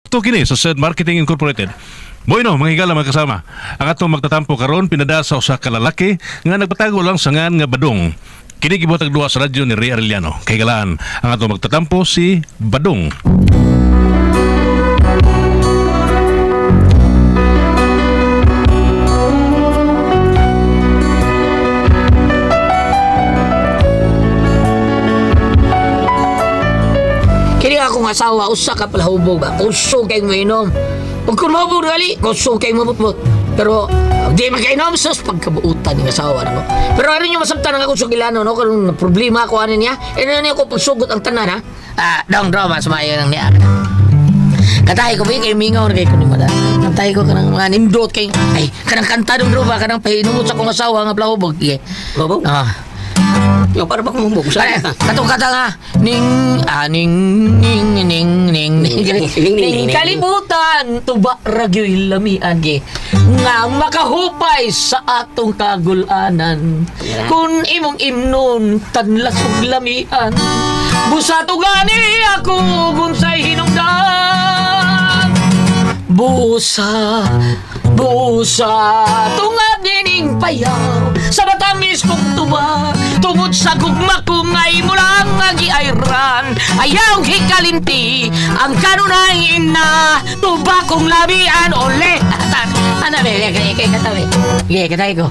Ito kini sa Said Marketing Incorporated. Bueno, mga higala mga kasama. Ang atong magtatampo karon pinada sa usa ka lalaki nga nagpatago lang sa ngan nga Badong. Kini gibuhatag duha sa radyo ni Ray Arellano. Kay galaan, ang atong magtatampo si Badong. Kini akong asawa, usa ka palahubog ba? Kusog kay mo inom. Pag kun mahubog gali, kusog kay mo butbut. Pero di makainom sus pagkabuutan ng asawa nako. Pero ano nyo masabtan ang akong sugilano no karon problema ako ani niya. Eh ano niya ako pagsugot ang tanan ha. Ah, dong drama sumayo nang niya. Katay ko ba kay mingaw na kay kuno mo da. Katay ko kanang mga nindot kay ay kanang kanta dong bro ba kanang pahinumot sa akong asawa nga palahubog. Sige. Hubog? Ah. Yo, para ba kung hubog? Ay, katong kata nga ning ah, ning ning ning ning ning Ning, ning, ning ning. kalibutan tuba ragyoy lamian ge nga makahupay sa atong kagulanan kun imong imnon tanlas ug lamian busa tugani ako gunsay hinungdan. Busa, busa, tungad nining payaw sa matamis kong tuba, tungod sa gugma ko ngay mulang agiayran. Ayaw hikalinti, ang kanunay ina, tuba kong labian ole. Ano be, kay kay katabi. Sige, katay ko.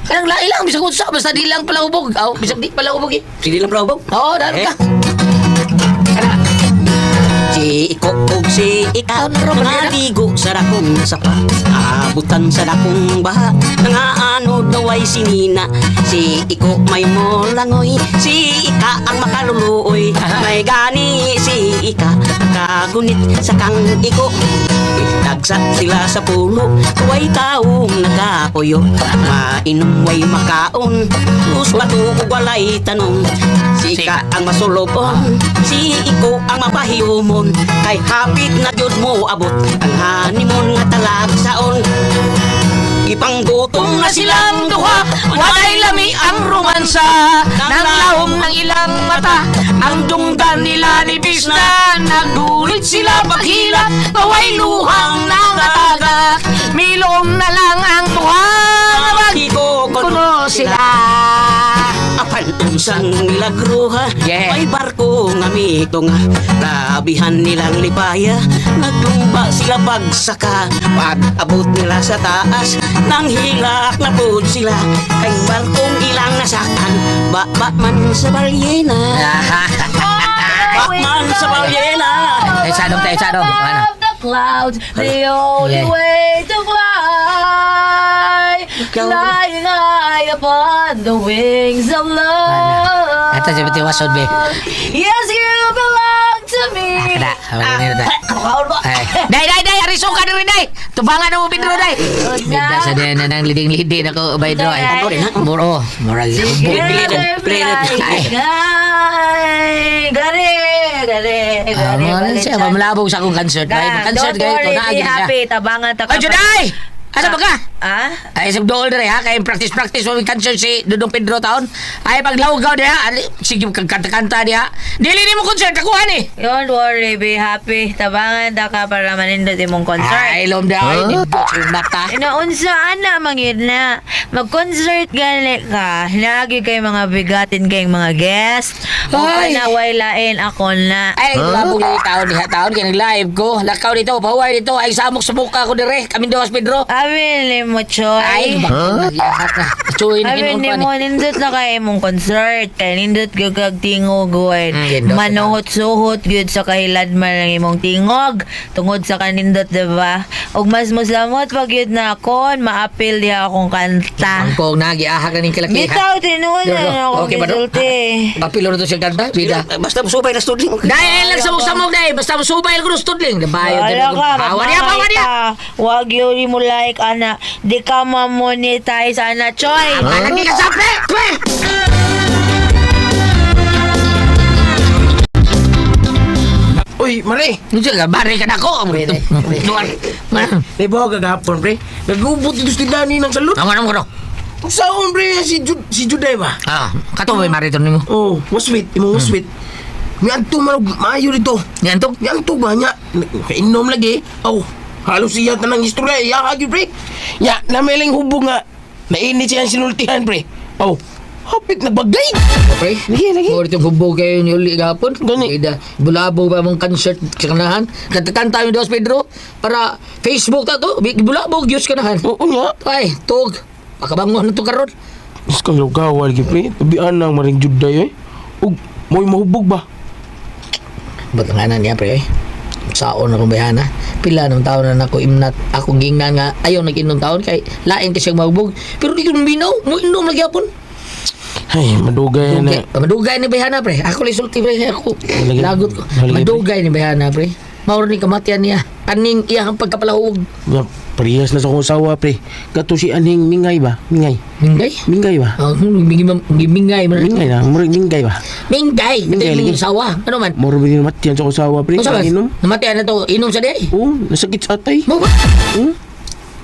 Kanang lahi lang, bisag unsa, basta di lang pala ubog. Aw, bisag di pala ubog eh. Sige lang, bro, hubog. Oo, daro Eh. ka. Kana. Si Iko ug si Ika nangaligo sa dakong sapa, abutan sa dakong baha, nangaanod naway si Nina. Si Iko may molangoy, si Ika ang makaluluoy. May gani si Ika nakagunit sa kang Iko. Tagsa sila sa pulo, way taong nakapuyo. Mainom way makaon, usbato ug walay tanong. Si Ika ang masulobon, si Iko ang mapahiyumon. Kay hapit na jud mo abot ang honeymoon nga talagsaon. Ipanggutom na silang duha, walay lami ang romansa nang lahom ng ilang mata. Ang dunggan nila ni Bisna, nagulit sila paghila, baway luhang nangatagak. Milom na lang ang duha, mag Iko kuno sila. Apan unsang milagro ha. Yeah. May barko nga mitunga, labihan nilang lipaya. Naglumba sila pagsaka. Pag abot nila sa taas, nang hilak na pod sila. Kay barkong ilang nasakan, baba man sa balyena. Ba man sa balyena. Ay, sadong tayo, sadong. Ano? Above the clouds, the only Yeah. way to fly, flying high upon the wings of love. Ito si Pati Wasod, be. Yes, you belong to me. Kada, Ay. Day, day, day, ariso ka diri, day. Tubangan mo Pedro, day. Bigla sa din na nang liding-liding ako, Pedro. Ay, Ano rin, ha? Muro, moral. Together Ay. flying high. Gari, gari, Ah, gari. mo siya, mamlabog sa akong concert. Ay, Gan, concert don't kayo, worry, ito na be siya. happy. Tabangan ta ka. Ay, Juday! Asa ba ka? Ah? Ay, sa dool dire ha, kay practice practice mo concert si Dudong Pedro taon. Ay paglawgaw diha, ali, sige kanta-kanta diha. Dili nimo concert ako ani. Don't worry, be happy. Tabangan ta ka para manindot imong concert. Ay, lom daw ay nindot sa mata. Inaunsa ana mangid na mag-concert gali ka. Lagi kay mga bigatin kay mga guest. O Ay. na way lain ako na. Ay, labog ni taon diha taon kay nag-live ko. Lakaw dito, pahuway dito. Ay samok sa muka ko dire. Kami duwas Pedro. Abi ni mo Choy. Ay, huh? Nagiyahak na. Chuy na Abi hinuon ni pa ni. mo nindot na kay imong concert. Kay nindot gyud kag tingog gud. Nindot. Manuhot-suhot gyud sa kahiladman ang imong tingog tungod sa kanindot, diba? Ug mas mosamot pag gyud na kon maapil diha akong kanta. Angkong nagiahak na ning kalaki. ha? Bitaw tinuod na ako Okay ba do? gisulti. Papilo na to siya kanta, bida. Basta musubay na studling. Dai, ay lang samok-samok dai. Basta musubay ko studling. Dabayo Wala ka, Hawa niya, hawa niya. ka. Wag yun mo like, ana. Di ka ma-monetize, ana, Choy. Malagi ka sa pre! Pre! Uy, mare! Unsa ka bari ka nako. Duan. Man. May buha gagapon, pre. Nagubot dito si Danny ng salon. Ang ano ko no? Saan, pre? Si, Jud si Juday ba? Ah, kato may mariton nimo. Oh, waswit. Imong waswit. Niadto man og maayo dito. Niantog. Niadto ba niya? Kainom lagi. Aw, halos iya tanang istorya iya ka gyud pre. Nya, namiling hubog nga nainit siyang sinultihan pre. Aw, hapit na bagay. Pre, Lagi, lagi. Mao itong hubog kayo ni uli gahapon. Gani. Ida, bulabog pa mong concert sa kanahan. Kanta-kanta yung Dos Pedro para Facebook ta to. Bulabog yus kanahan. Oo nya. Ay, tug. Pakabangon na to karon. Mas kang lugaw lagi pre. Tabian nang maring juday eh. Ug mo'y mahubog ba? Ba't nga na niya, pre? Saon akong bayana. Pila ng taon na nako imnat akong gingnan nga ayaw nag-inom taon kay lain kasi ang magbog. Pero di ko minaw, mo inom lagi hapon. Ay, madugay na. Dugay, madugay ni bayana pre. Ako lang sulti pre, ako. Malagay, Lagot ko. pre. Malagay, pre. Madugay ni bayana pre. Mauro ni kamatian niya. Aning iyang pagkapalahog. Ya, parehas na sa akong asawa pre. Kato si anhing mingay ba? Mingay. Mingay? Mingay ba? Oh, mingay man. Mingay na, murag mingay ba? Mingay. Mingay, Ito lagi. yung sawa. Ano man? Murag ba din matiyan sa akong asawa pre? Ano sa Ang inom. Namatian na to. Inom sa di. Oo, nasakit sa atay. Mo ba? Hmm?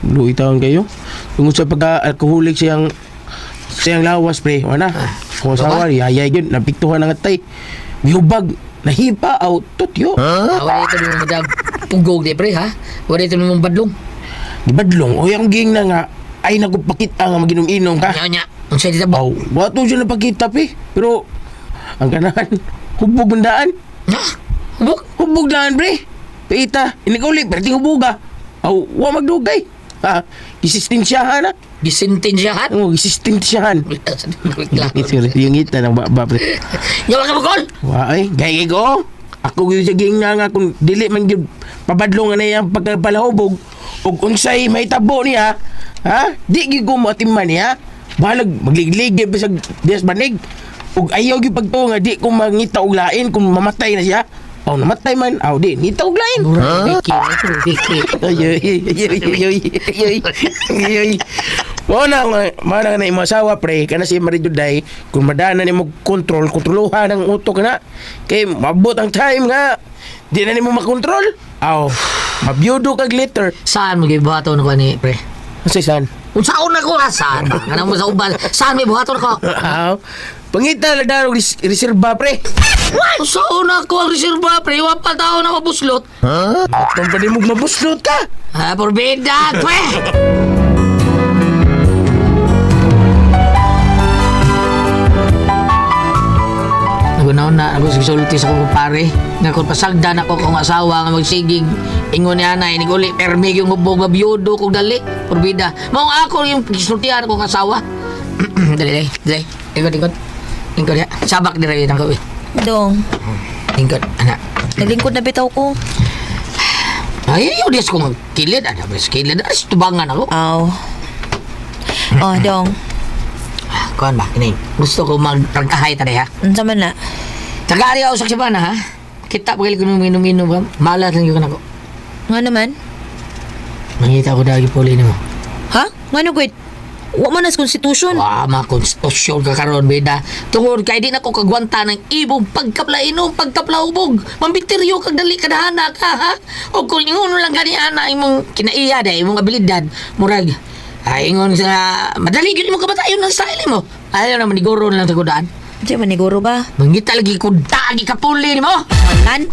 Luwi taon kayo. Tungod sa pagka-alkoholik siyang siyang lawas pre. Wala. Kung asawa, yayay yun. Napiktuhan ang atay. Gihubag. Nahipa. Aw, tutyo. Ah, wala ito yung madag pugog di pre ha. Wala ito yung badlong. Gibadlong. O yung ging na nga. Ay, nagpakita nga maginom-inom ka. Nya nya. Unsa dito ba? Aw, wato siya napakita pre. Pero, ang ganahan. Hubog mandaan. Ha? Hubog. Hubog daan pre. Paita. Inikauli. Pero ting hubuga. Aw, wa magdugay. Ha? Gisistensyahan ha. Gisintensyahan. Oo, gisistensyahan. Yung ngita ng baba pre. Yawa ka bukol. Wa ay, gay ko. Ako gyud sa ging nga kung dili man gyud pabadlong na iyang pagkapalahubog ug unsay mahitabo niya, ha? Di gyud ko moatiman niya. Balag magliglig pa sa dias banig. Ug ayaw gyud pagtuo nga di ko mangita og lain kung mamatay na siya. Aw namatay man, aw di ngita og lain. Mura Vicky, Vicky. Ay, ay, ay, ay, ay, ay, ay, ay. Mao na nga, mao na nga na imong asawa pre, kana si Marijuday, kung madana nimo kontrol, kontroluhan ang utok na. Kay mabot ang time nga di na nimo makontrol. Aw, mabiyudo kag later. Saan mo gibuhaton ko ni pre? Unsay san? Unsaon na ko ha? Saan? Kanang mo sa uban. Saan may buhaton ko? Aw, pangita lang daw reserba pre. Unsaon na ko ang reserba pre? Wa pa tao na mabuslot. Atong pa nimo mabuslot ka. Ha, porbida, pre. Nagunaw na ako sa sulti sa kong pare. Nga kung pasagdan ako kong asawa nga magsigig ingon niya na inig uli permi yung hubog mabiyudo kong dali porbida. Mao ako yung gisultihan kong asawa. Dali dali dali. Ingkod ingkod. Ingkod ya. Sabak diri nang ko. Dong, Ingkod ana. naglingkod na bitaw ko. Ay, ayaw dias ko magkilid. Ano ba, kilid? Ay, tubangan ako. Aw. Oh, dong. Kuan ba, kini. Gusto ko magtagahay tadi ha. Unsa man na? Tagari ako sa sibana ha. Kita pa ko nung inom-inom ka. Malas lang yun ako. Nga naman? Mangita ko dagi puli nimo. Ha? Ngano gud? Wa man nas konstitusyon. Wa ma konstitusyon ka karon beda. Tungod kay di na ko kagwanta ng ibong pagkaplainom, pagkaplahubog. Mambitiryo kag dali kadahana ka ha. O kung ingon lang gani ana imong kinaiya day imong abilidad, murag ay ingon sa madali gyud imong kabatayon ng style mo. Ayaw na maniguro na lang sa kudaan. Di man niguro ba? Mangita lagi ko dagi ka puli nimo. Lan?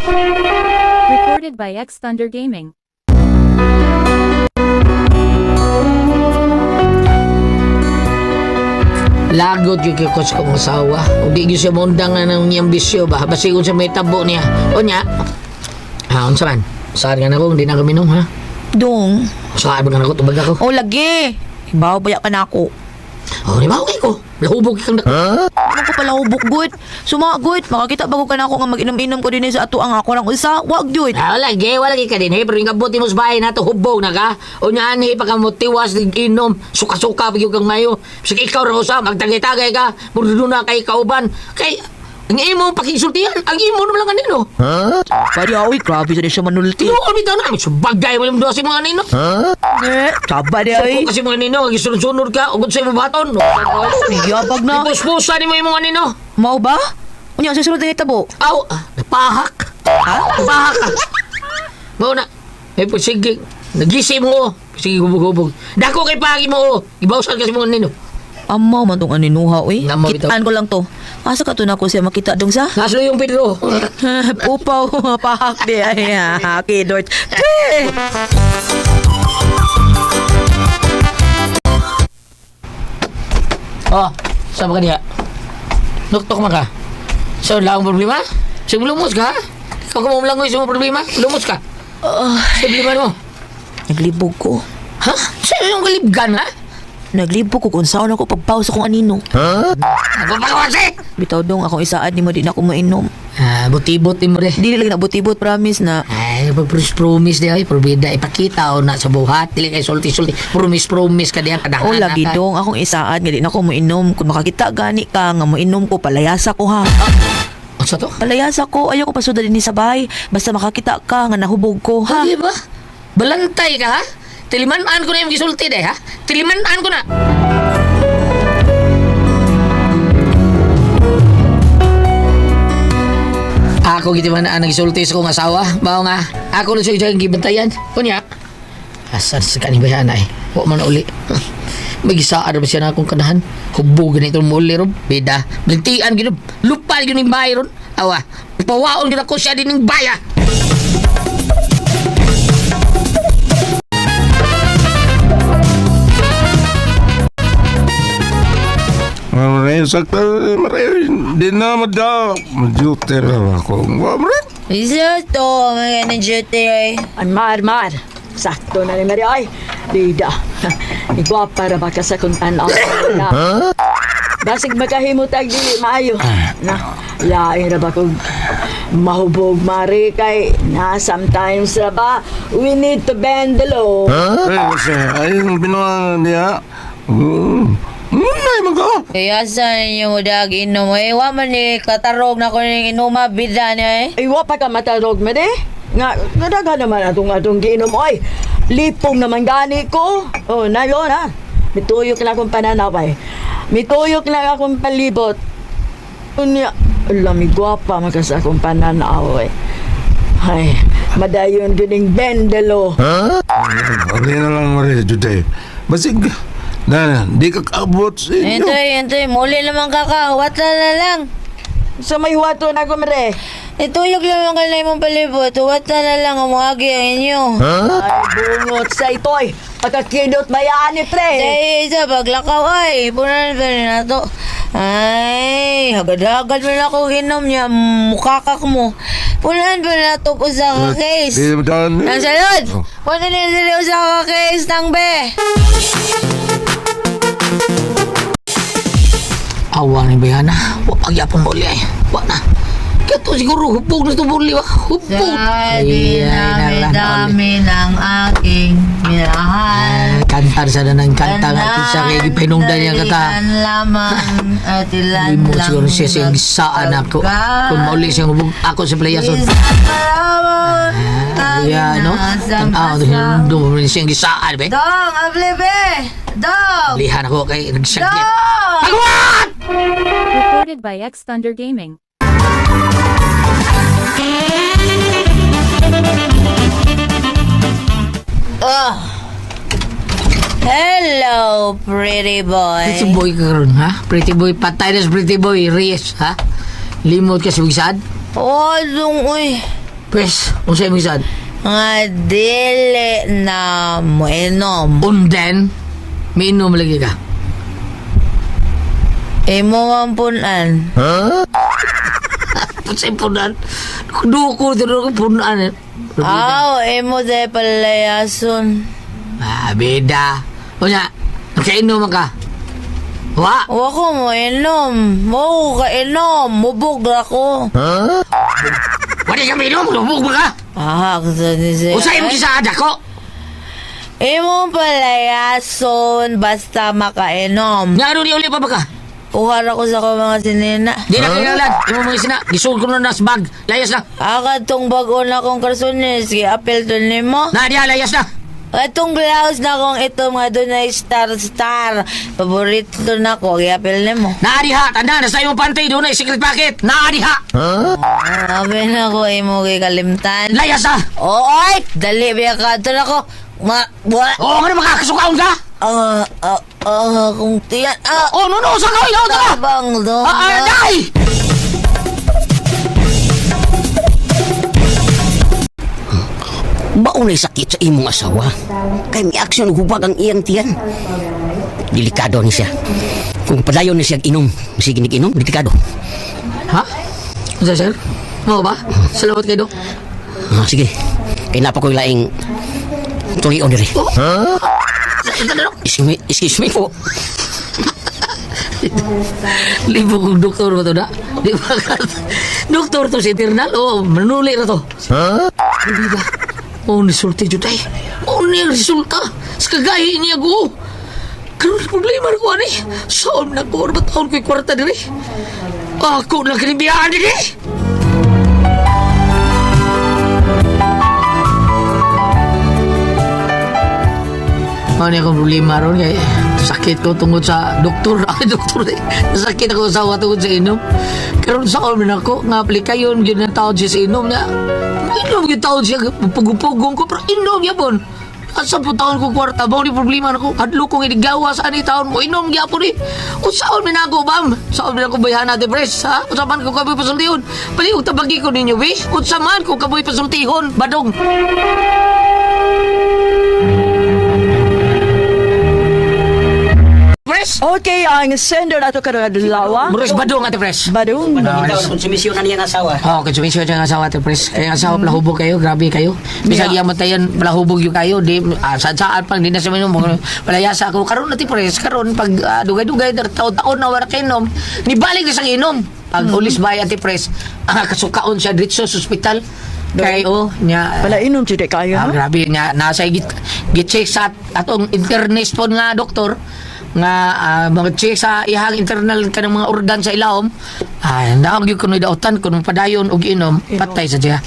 Recorded by X Thunder Gaming. Lagot yung ko sa kong asawa. O di gyud siya mondang nga ng niyang bisyo ba. Basi kung sa may tabo niya. O niya. Ha, unsa man? Saan ka na ko? Hindi na kami minom, ha? Dong. Saan ba ka na ko? Tubag ako. Oh, lagi. Ibaw ba ka na ako? O, di ba? Okay ko. Lahubog kang na. Ano ko pala hubok good? Suma good. Makakita bago ka na ako nga mag-inom-inom ko din sa ato ang ako lang usa. Wag gyud. Ah, wala, gay, wala ka din. Hey, pero yung kabuti mo sa bahay na to, hubog na ka. O niya, anhi, pa ka mo tiwas, inom, suka-suka, pag kang mayo. Sige, ikaw rin usa, magtagay-tagay ka, murdo na kay kauban. Kay, ang imo pakisultihan, ang imo naman lang kanino. Pari oy, grabe sa siya manulti. Tinuon bitaw na, subagay mo yung dosi mga nino. Eh, taba di ay. Suko kasi mga nino, gisunod-sunod ka, ugod sa imong baton. Yabag na. Ipuspusa ni mo yung mga nino. Mao ba? Unya sa sunod na hitabo. Aw, napahak. Ha? Napahak ka. Mao na. Eh, po, sige. Nagisi mo. oh. Sige, hubog-hubog. Dako kay pagi mo. oh. Ibawsan kasi mga nino. Amaw man tong aninuha uy. Namaw bitaw. Kitaan ko lang to. Asa ka to na ko siya makita dong sa? Naslo yung Pedro. Upaw, pahak di ay ha, kidort. Eh! Oh, sama ka diha. Nuktok man ka. So, wala akong problema? So, lumos ka? Ikaw ka mong sa mga problema? Lumos ka. Sa problema mo. Naglibog ko. Ha? Sa yung kalibgan, ha? Naglibog ko kung saan ako pagbaw sa kong anino. Nagpapakawasi! Bitaw dong akong isaad nimo di na ako mainom. Ah, butibot mo rin. Dili lang nabutibot promise na Ay, pag-promise di ay, probida, ipakita o na sa buhat, dili kay sulti-sulti, promise-promise ka diyan, kadahan O lagi ka. dong akong isaad nga di na ako moinom kung makakita gani ka nga moinom ko palayasa ko ha. Unsa to? Palayasa ko ayaw ko pasuda dinhi sa bahay basta makakita ka nga nahubog ko ha. Di ba? Balantay ka, ha? Tiliman-an ko na yung gisulti, day, ha? Tiliman-an ko na! Ako gitiman-an ang gisulti sa kong asawa. Mao nga, ako lang siya yung gibantayan. Kunya, asa sa kaning bayan ay. Wa man uli. Magisaan ba siya na akong kanahan? Hubog ganito mo uli ron. Bida. Blintian gino. Lupa gino yung bahay ron. Awa. Pawaon gino ko siya din yung baya. Maray, sakto, maray, di na madaw. Majuter ako. Maray, Isa to mga ng duty ay. Ay, mar, mar. Sakto na ni Mary. Ay, bida. Igwapa ra ba ka sa kung tanaw na. Basig makahimot ag dili maayo. Na, lain ra ba kung mahubog mari kay na sometimes ra ba we need to bend the law. ay, kasi, ay, binuha niya. Ay, mago. Kaya sa ninyo mo dag inom eh. Wa man ni katarog na ko ning inuma bida niya eh. Ay, wa pa ka matarog mari. Nga, nga daghan naman atong atong giinom. Ay, lipong naman gani ko. Oh, na yun ha. Mituyok na akong pananaw ay. Mituyok na akong palibot. Unya, alam, gwapa man ka sa akong pananaw eh. Ay, madayon gining bendelo. Hindi na lang, Maray, today. Basig, na, di ka kaabot sa inyo. Entoy, entoy, muli naman kaka, huwat na lang. Sa may huwato na ko, mere. Ituyok lang ang kanay mong palibot, huwat na lang umuagi ang inyo. Ay, bungot sa itoy. Pagkakinot bayaan ni pre. Ay, isa, paglakaw ay, punan pa rin na to. Ay, hagad-hagad mo na ako ginom niya, mukakak mo. Punan pa na to ko sa case. Di ba Ang salud! Punan na sila usa ka case nang be. Awa ni bayana. Wa pagyapon mo uli ay. Wa na. Kaya to siguro hubog na ito muli ba? Hubog. Sa Ay, ay, nala, nauli. dinami-dami ng aking minahal. Ah, Kantar sa ng kanta nga kinsa kay gipahinungdan niya kata. Dalian lamang at ilan Limot lang siguro siya siyang saan ako. Kung mauli siyang hubog ako sa playason. Isa pa lamang ang Yeah, no? Tanaw, hinungdan siyang gisaan, be. Dong, abli be! Dong! Lihan ako kay nagsakit. Dong! Agwat! Recorded by X Thunder Gaming. Oh. Hello, pretty boy. Pretty boy ka karon, ha? Pretty boy, patay na sa pretty boy, Reyes, ha? Limot ka sa bigsad? Oh, dong, uy. Pwes, unsay bigsad? Nga dili na moinom. Unden, miinom lagi ka. Imo man punan. Unsay punan? Duko, duko, punan. Eh. Aw, imo de palayason. Ah, bida. Unya, nakainom man ka. Wa! Wa ko mo inom. Mo ko kainom. Mubog ako. Wala ka miinom, lubog ba ka? Ah, sa ni siya. Unsay mo gisaad ako? Imo palayason basta makainom. Nga ano ni uli pa ba ka? Uhara ko sa ko mga sinina. Di na kinahanglan. Imo mga sina, gisugod ko na na sa bag. Layas na. Akatong bago na kong karsunis, giapil to nimo. Na diha, layas na. Atong blouse na kong ito mga dunay star star. Paborito na ko, giapil nimo. Na diha, tanda na sa imong panty doon ay secret packet. Na diha. Sabi na ko imo gikalimtan. Layas na. Oy, dali biya ka to na ko. Ma, wa, Oo, nga na makakasukaon ka. ah, ah, Ah, kung tiyan. Ah, Oh, no, no, sa ka, ikaw ka. tabang dong. Ah, ah, day! Maunay sakit sa imong asawa. Kay may aksyon hubag ang iyang tiyan. Delikado ni siya. Kung padayon ni siya inom, sige nig inom, delikado. Ha? Unsa, sir? Mao ba? Salamat kay Dok. Ah, sige. Kay napa ko'y laing tulion diri. Excuse me, excuse me po. Libo kong doktor ba to na? Di ba ka? Doktor to si Eternal. Oh, manuli na to. Ha? Hindi ba? Oh, nisulti jud ay. Oh, ni resulta. Sa kagahi niya go. Karon problema ko ani. Saan na ko ba taon ko'y kwarta diri? Ako lang kinibiyaan diri. Mao ni akong problema ron kay sakit ko tungod sa doktor. Ay, doktor eh. Sakit ako sa tungod sa inom. Karon sa man ako nga aplikayon gyud na taon siya sa inom na. Inom gyud taon siya pugupugong ko pero inom gyapon. Asa po taon ko kwarta ba ni problema nako. Hadlo kong inigawa sa ani taon mo inom gyapon eh. Unsaon man ako bam? Saon man ako bayhan natin pres ha? Unsa man ko kaboy pasultihon? Palihog tabagi ko ninyo be. Unsa man ko kaboy pasultihon badong. Pres. Okay, ang sender ato karong adlaw. Mures badong ate pres. Badong. Ikaw, konsumisyon na niyang asawa. Oo, oh, konsumisyon siya ang asawa, Ate Pres. Kaya ang asawa, palahubog kayo, grabe kayo. Bisag yeah. matayan, palahubog yung kayo. Di, saan-saan pang, di na siya minum. Palayasa ako. Karon Ate Pres, karon pag dugay-dugay, taon-taon na wala kay inom, nibalik na siyang inom. Pag ulis bay, Ate Pres, kasukaon siya dritso sa ospital. Kay, oh, niya, Pala inom jud kayo. Ah, Ha? grabe nga nasa git git-check sa atong internist po nga doktor nga mga check sa ihang internal kanang mga organ sa ilawom ay naog gyud kuno dautan kun padayon og inom patay sa siya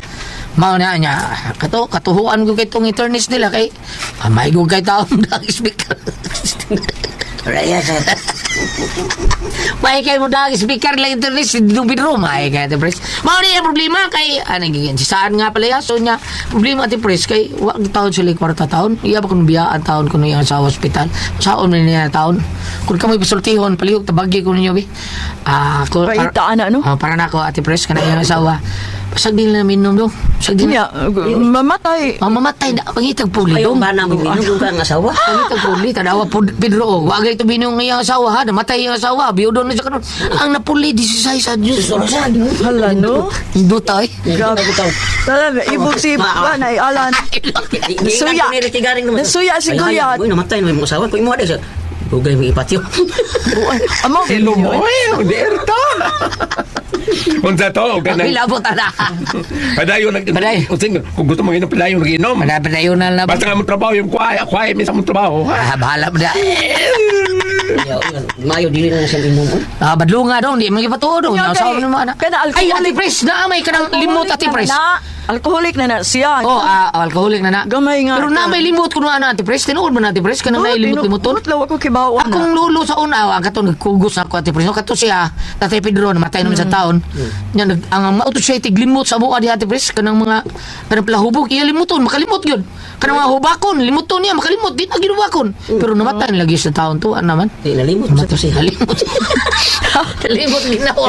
mao na niya kato katuhuan ko kay tong internist nila kay maigo kay taon na speaker. Raya sa May kay mo dag speaker lang internist dito bedroom ay kay Ate Pres. Mao ni ang problema kay ano gigan si saan nga pala yaso niya problema Ate Pres kay wa taon sila kwarta taon. Iya ba kun biyaan taon kuno iyang sa hospital. Saon man niya taon. Kun kamoy pasultihon palihog tabagi ko ninyo bi. Ah, ko Paita ana, no? Oh, para nako Ate Pres kana iyang asawa. Pasag din na minom do. Pasag din. Nya, mamatay. Oh, mamatay na pangitag puli Ayaw dong. ba na mo inom ka ang asawa? Pangitag puli, tanawa po Pedro, oh. Wagay ito binong iyang asawa ha, namatay iyang asawa, biyudon na siya karon. Ang napuli, 16 sa Diyos. Hala no. Duta eh. Grabe. Tala, ibog si ba na alan. Nasuya. Nasuya si Goliath. Uy, namatay na mo asawa. Kung imo siya. Dugay mo ipatyo. Amo. Ilo mo, eh, di erta. Unsa to, og kanang Hilabot na. padayon nag Padayon. Unsing, kung gusto mo inom padayon nag-inom. Padayon na lang. Basta nga mo trabaho yung kwae, kwae minsan mo trabaho. Ha? Ah, bahala mo na. Mayo dili na siya inom. Ah, badlunga dong, di man gipatuo dong. Nya, Asawa kay- naman. kana Ay, alcoholic. Ate Pres, na may kanang limot Ate Pres. Na, alcoholic na na siya. Oh, alcoholic na na. Gamay nga. Pero na may limot kuno ana Ate Pres, tinuod man Ate Pres kanang Oh, naay limot-limoton. Lawa ko kibaw na. Akong lolo sa una, ang katong nagkugos na ako Ate Pres. No, kato siya, Tatay Pedro, namatay naman sa taon. Nya, ang mauto siya tiglimot sa buka di Ate Pres, kanang mga, kanang palahubog, iya limuton, makalimot yun. Kanang mga hubakon, limuton niya, makalimot, di na ginubakon. Pero namatay na lagi sa taon to, ano naman? Di nalimot sa to siya. Nalimot. Nalimot ginawa.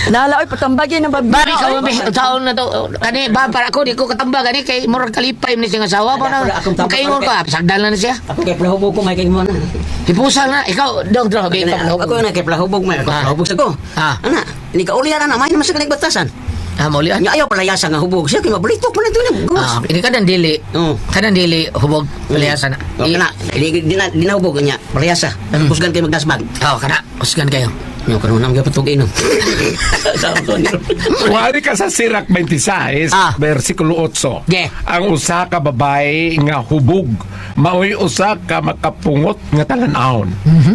Nala oy patambagin ng babina. Bari ka mabi, taon na to. Kani ba para ako di ko katamba gani kay murag kalipay ni siyang asawa pa na. Wala, akong tambak. Makaingon ka, sagdan na siya. Ako kay plahubog ko may kay mo na. Hipusa na ikaw, dong dong, okay, Ako na kay plahubog may ako Ah. plahubog sa ko. Ah. Ana, ni kaulian na may naman sa kanig batasan. Ah, maulian. Nya ayaw palayasa nga hubog siya kay mabalito pa na to na. Ah, ini kadang dili. Oo. Kadang dili hubog palayasa na. Oh, kana, di na di na hubog nya palayasa. Kusgan kay magdasbag. Oh, kana, kusgan kayo. Nyo karon nang gyapon inom. Wari ka sa Sirak 26, versikulo 8. Ge. Ang usa ka babae nga hubog, maoy usa ka makapungot nga talan-awon.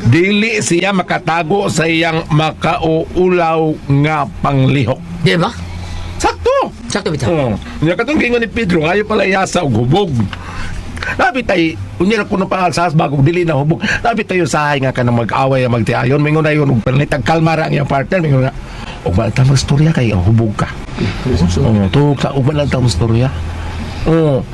Dili siya makatago sa iyang makauulaw nga panglihok. Di ba? Sakto. Sakto bitaw. Oh, nya katong giingon ni Pedro, ayo pala yasa og hubog. Labi tay, unya ra kuno pa alsas bago dili na hubog. Labi tayo sahay nga kanang mag-away ang magtiayon, mingon na yun og panitag kalma ra ang iyang partner, mingon na ug man ta magstorya kay ang hubog ka. Oh, tuog sa ug man lang ta magstorya. Oh.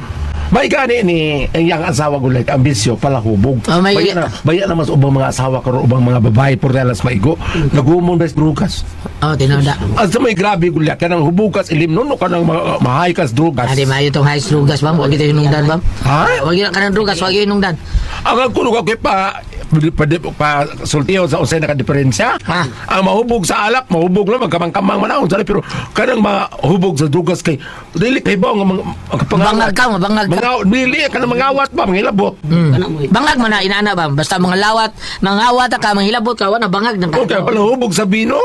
May gani ni ang iyang asawa gulay ang bisyo pala hubog. Oh, may- Baya na mas ubang mga asawa karon ubang mga babae por alas maigo. Nagumon bes drugas. Oh, tinawda. Asa may grabe gulay kanang hubugas ilim no kanang mahay kas drugas. Adi maayo tong high drugas bam, wag ito hinungdan bam. Ha? Wag yun kanang drugas, wag yun hinungdan. Ang ako nung ako pa pa, pa sultiyo sa unsay nakadiferensya. Ah. Ang mahubog sa alak, mahubog lang magkamang-kamang man ako pero kanang mahubog sa drugas kay dili kay ba nga mga Bangag ka, mabangag ka. Mga dili kanang mangawat ba mangilabot. Kana mo. Bangag man na inaana bam, basta mga lawat, mangawat ka, manghilabot ka, wala bangag nang ka. Okay, pala hubog sa bino.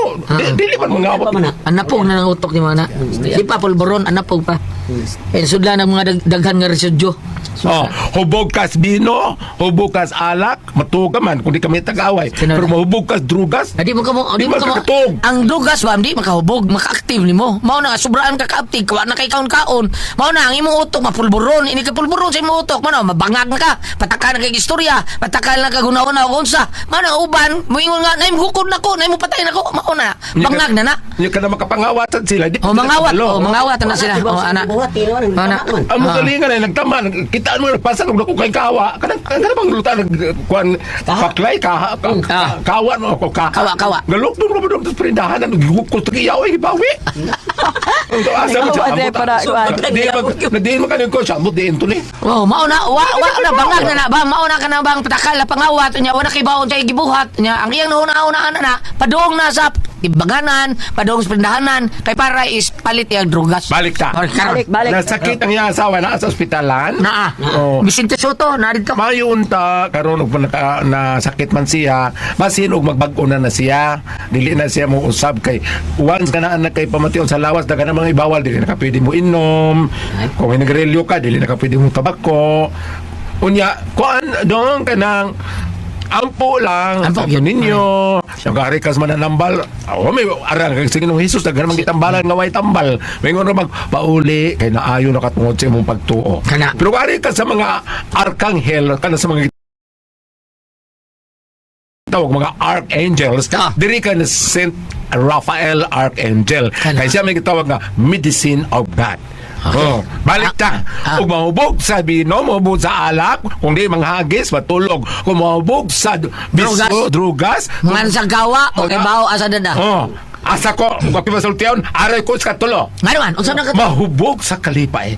Dili man mangawat. Pa man na. Anapog na ng utok ni mga na. Di pa pulboron, anapog pa. Eh, sudla ng mga daghan nga residyo. Oh, hubog kas bino, hubog kas alak, matuga man kung di kami tag-away. Sino Pero na? mahubog kas drugas. Di mo kamo, di Di mo kamo. makakatog. Ang drugas bam, di makahubog, maka-active nimo. Mao na nga sobraan ka ka-active, kawa na kay kaon-kaon. Mao na ang imong utok mapulboron, ini ka pulboron sa imong utok, mao na mabangag na ka, pataka na kay istorya, pataka na ka guna-una og unsa. Mao na uban, moingon nga nay hukod nako, nay mo patay nako, mao na bangag na na. Hindi ka na makapangawatan sila. Di O sila mangawat, kabalo. o mangawat na sila. O ana. Buhat, tino, Ana. man. Ang mga galingan ay nagtama, kitaan mo nagpasa nung dako kay kawa. Kanang kanang bang luta nag kuan paklay ka, kawa no ako ka. Kawa, kawa. Galok dum ro dum prindahan ang gigukol tagiyaw ay gibawi. Ang asa mo Ikaw, sa ate, para, kuan. Di ba nadiin mo kanin ko sa ambot diin to ni. Oh, mao na wa wa na bangag na na ba mao na ka na bang patakal na pangawat nya wala kay baon sa gibuhat nya ang iyang nauna-una na padung na sa tibaganan, padung sa prindahanan kay para is palit iyang drugas. Balik ta. Or karon. Balik, balik. Nasakit ang iyang asawa na sa ospitalan. Naa. Oh. Vicente Soto na dito. Mayon ta karon og naka, na sakit man siya, basin og magbag-o na na siya, dili na siya mo usab kay once ka na na kay pamation sa lawas daga na mga ibawal dili na ka pwede mo inom. Kung hinagrilyo ka dili na ka pwede mo tabako. Unya kuan dong kanang ampo lang Ampo, sa yun. ninyo. Yung karikas mananambal, oh, may arang kay sige nung Jesus daghan man gitambalan nga way tambal. Mingon ra magpauli kay naayo na katungod sa imong pagtuo. Kana. Pero kung ari ka sa mga arkanghel, kana sa mga tawag mga archangels, diri ka na Saint Raphael Archangel. Kana. Kay siya may gitawag nga medicine of God. Oh, balik ta. Ah. Ug mahubog sa bino, mahubog sa alak, kung di manghagis, matulog. Kung mahubog sa bisyo, drugas, Mga sa gawa o kay bao asa dada. Oh, asa ko, kung ako masultiyon, aray ko sa katulo. Ngano man unsa na ka? Mahubog sa kalipay.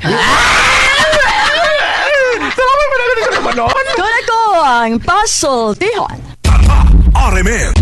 Salamat pa na sa manon. Doon ako ang pasultihon. RMN.